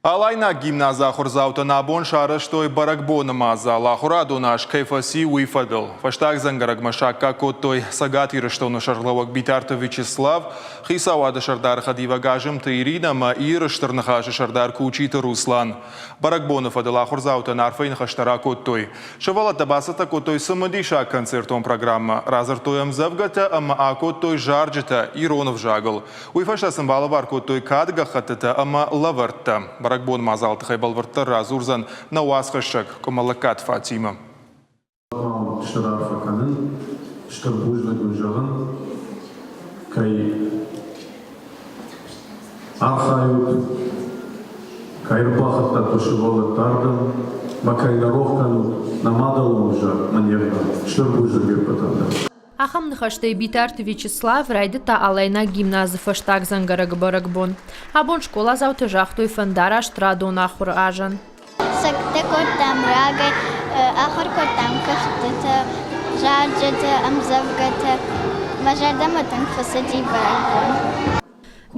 Алайнаг гимназы ахуырдзаутӕн абон сарӕзтой бӕрӕгбоны мадзал, ахуырадон аз кӕй фӕци, уый фӕдыл. Фӕстаг дзӕнгӕрӕгмӕ саккаг кодтой Цӕгат Ирыстоны сӕргълӕууӕг Битарты Вячеслав, хицауады сӕрдары хӕдивӕг Азымты Иринӕ ӕмӕ Иры Стыр Ныхасы сӕрдар Кучиты Руслан. Бӕрӕгбоны фӕдыл ахуырдзаутӕн арфӕйы ныхӕстӕ ракодтой. Сывӕллӕттӕ бацӕттӕ кодтой цымыдисаг концертон программӕ, радзырдтой ӕмдзӕвгӕтӕ ӕмӕ акодтой зарджытӕ ирон ӕвзагыл. Уый фӕстӕ сын балӕвар кодтой кады гӕххӕттытӕ ӕмӕ лӕвӕрттӕ. Бӕрӕгбон мадзалы тыххӕй бӕлвырддӕр радзурдзӕн нӕ уацхӕссӕг Къуымӕллӕггаты Фатимӕ. Стыр арфӕ кӕнын, стыр бузныг уын зӕгъын, кӕй архайут, кӕй ӕрбахатдтат уӕ сывӕллӕтты ардӕм, мӕ кӕй нӕ рох кӕнут нӕ мадӕлон ӕвзаг, мӕ не гъдау. Стыр бузныг уе ппӕтӕн дӕр. Ахӕм ныхӕстӕй Битарты Вячеслав райдыдта Алайнаг гимназы фӕстаг дзӕнгӕрӕгы бӕрӕгбон. Абон скъоладзаутӕ загътой фӕндараст радон ахуыры азӕн. Цӕттӕ кодтам рагӕй, ахуыр кодтам кӕфтытӕ, зарджытӕ, ӕмдзӕвгӕтӕ. Мӕ зӕрдӕмӕ тынг фӕцыди бӕрӕгбон.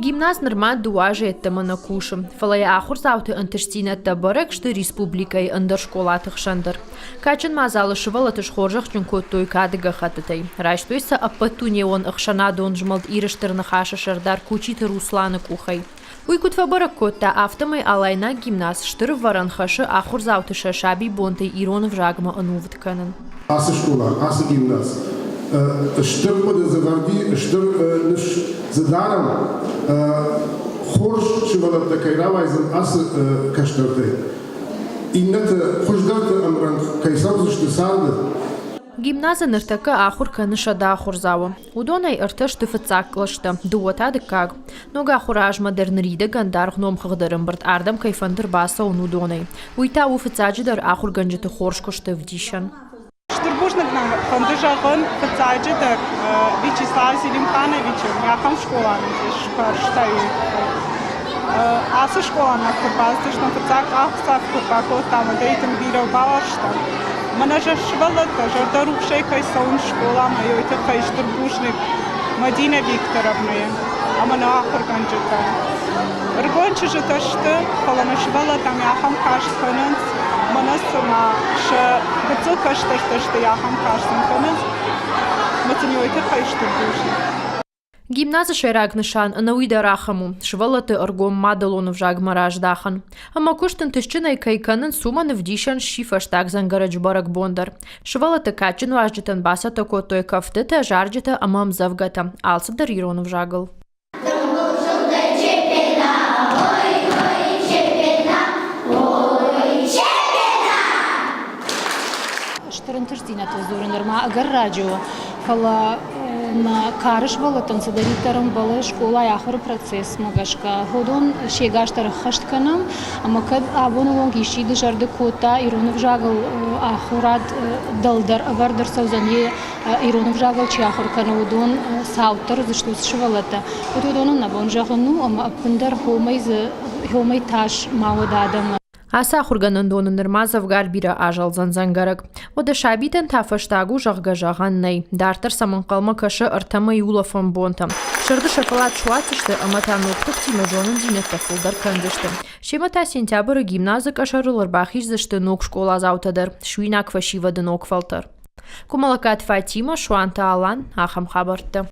Гимназ нырма дыууӕ азы йеддӕмӕ нӕ кусы, фӕлӕ йӕ ахуырдзауты ӕнтыстдзинӕдтӕ бӕрӕг сты республикӕйы ӕндӕр скъолаты хсӕн дӕр. Кадджын мадзалы сывӕллӕтты схорзӕхджын кодтой кады гӕххӕттытӕй. Райстой сӕ ӕппӕтдунеон ӕхсӕнадон змӕлд Иры Стыр Ныхас-ы сӕрдар Кучиты Русланы къухӕй. Уый куыд фӕбӕрӕг кодта, афтӕмӕй Алайнаг гимназ стыр ӕвӕрӕн хӕссы ахуырдзауты сӕ сабибонтӕй ирон ӕвзагмӕ ӕнувыд кӕнын. Ацы скъола, ацы гимназ стыр хъуыды дзы вӕрди, стыр ныфс дзы дарӕм, хорз сывӕллӕттӕ кӕй рауайдзӕн ацы кӕстӕртӕй, иннӕты хуыздӕрты ӕмрӕнхъ кӕй цӕудзысты царды. Гимназы ныртӕккӕ ахуыр кӕны 100 ахуырдзауы. Уыдонӕй ӕртӕ сты фыццаг кълӕстӕ, дыууӕ та дыккаг. Ног ахуыры азмӕ дӕр ныридӕгӕн даргъ номхыгъд ӕрӕмбырд ардӕм кӕй фӕнды ӕрбацӕуын, уыдонӕй. Уый та у фыццаджыдӕр ахуыргӕнджыты хорз куысты ӕвдисӕн. Стыр бузныг нӕ фӕнды зӕгъын, фыццаджыдӕр Вячеслав Зелимхановичӕн ахӕм скъола нын сфӕрстӕй. Ацы скъоламӕ куы рбацыдыстӕм, фыццаг къахдзӕф куы бакодтам, уӕдӕй тынг бирӕ бауарзтам. Мӕнӕ сывӕллӕттӕ зӕрдӕрухсӕй кӕй цӕуынц скъоламӕ, уый тыххӕй стыр бузныг Мадинӕ Викторовнӕйӕн ӕмӕ нӕ ахуыргӕнджытӕн. Ӕрыгон чызджытӕ сты, фӕлӕ нӕ сывӕллӕттӕм ахӕм каст кӕнынц, мӕнӕ цыма сӕ гыццыл кӕстӕртӕ сты, ахӕм каст сын кӕнынц. Ӕмӕ сын уый тыххӕй стыр бузныг. Гимназы сӕйраг нысан ӕнӕуый дӕр ахӕм у – сывӕллӕтты ӕргом мадӕлон ӕвзагмӕ раздахын. Ӕмӕ куыст ӕнтыстджынӕй кӕй кӕнынц, уымӕн ӕвдисӕн сси фӕстаг дзӕнгӕрӕджы бӕрӕгбон дӕр. Сывӕллӕтты кадджын уазджытӕн бацӕттӕ кодтой кӕфтытӕ, зарджытӕ ӕмӕ ӕмдзӕвгӕтӕ, алцыдӕр ирон ӕвзагыл. Стыр ӕнтыстдзинӕдтыл дзурын нырма ӕгӕр раджы у, фӕлӕ нӕ кары сывӕллӕттӕн цыдӕриддӕр ӕмбӕлы скъолайы ахуыры процессмӕ гӕсгӕ, уыдон сегас дӕр ӕххӕст кӕнӕм. Ӕмӕ кӕд абоны онг исчи дызӕрдыг кодта ирон ӕвзагыл ахуырад дӕлдӕр ӕвӕрд ӕрцӕудзӕн, йе ирон ӕвзагыл чи ахуыр кӕны, уыдон цауддӕр уыдзысты уыцы сывӕллӕттӕ, уӕд уыдонӕн нӕ бон зӕгъын у, ӕмӕ ӕппындӕр хомӕй дзы хомӕй тас ма уӕд адӕмы. Ацы ахуыргӕнӕндоны нырма дзӕвгар бирӕ азӕлдзӕн дзӕнгӕрӕг. Уӕдӕ сабитӕн та фӕстаг у, зӕгъгӕ, зӕгъӕн нӕй. Дарддӕр сӕм ӕнхъӕлмӕ кӕсы ӕртӕмӕй улӕфӕн бонтӕм. Сӕрды шоколад суадздзысты ӕмӕ та ног тыхтимӕ зонындзинӕдтӕ фылдӕр кӕндзысты. Семӕ та сентябры гимназы къӕсӕрыл ӕрбахиздзысты ног скъоладзаутӕ дӕр, суинаг фӕсивӕды ног фӕлтӕр. Куымӕллӕгкаты Фатимӕ, Суанты Алан, ахӕм хабӕрттӕ.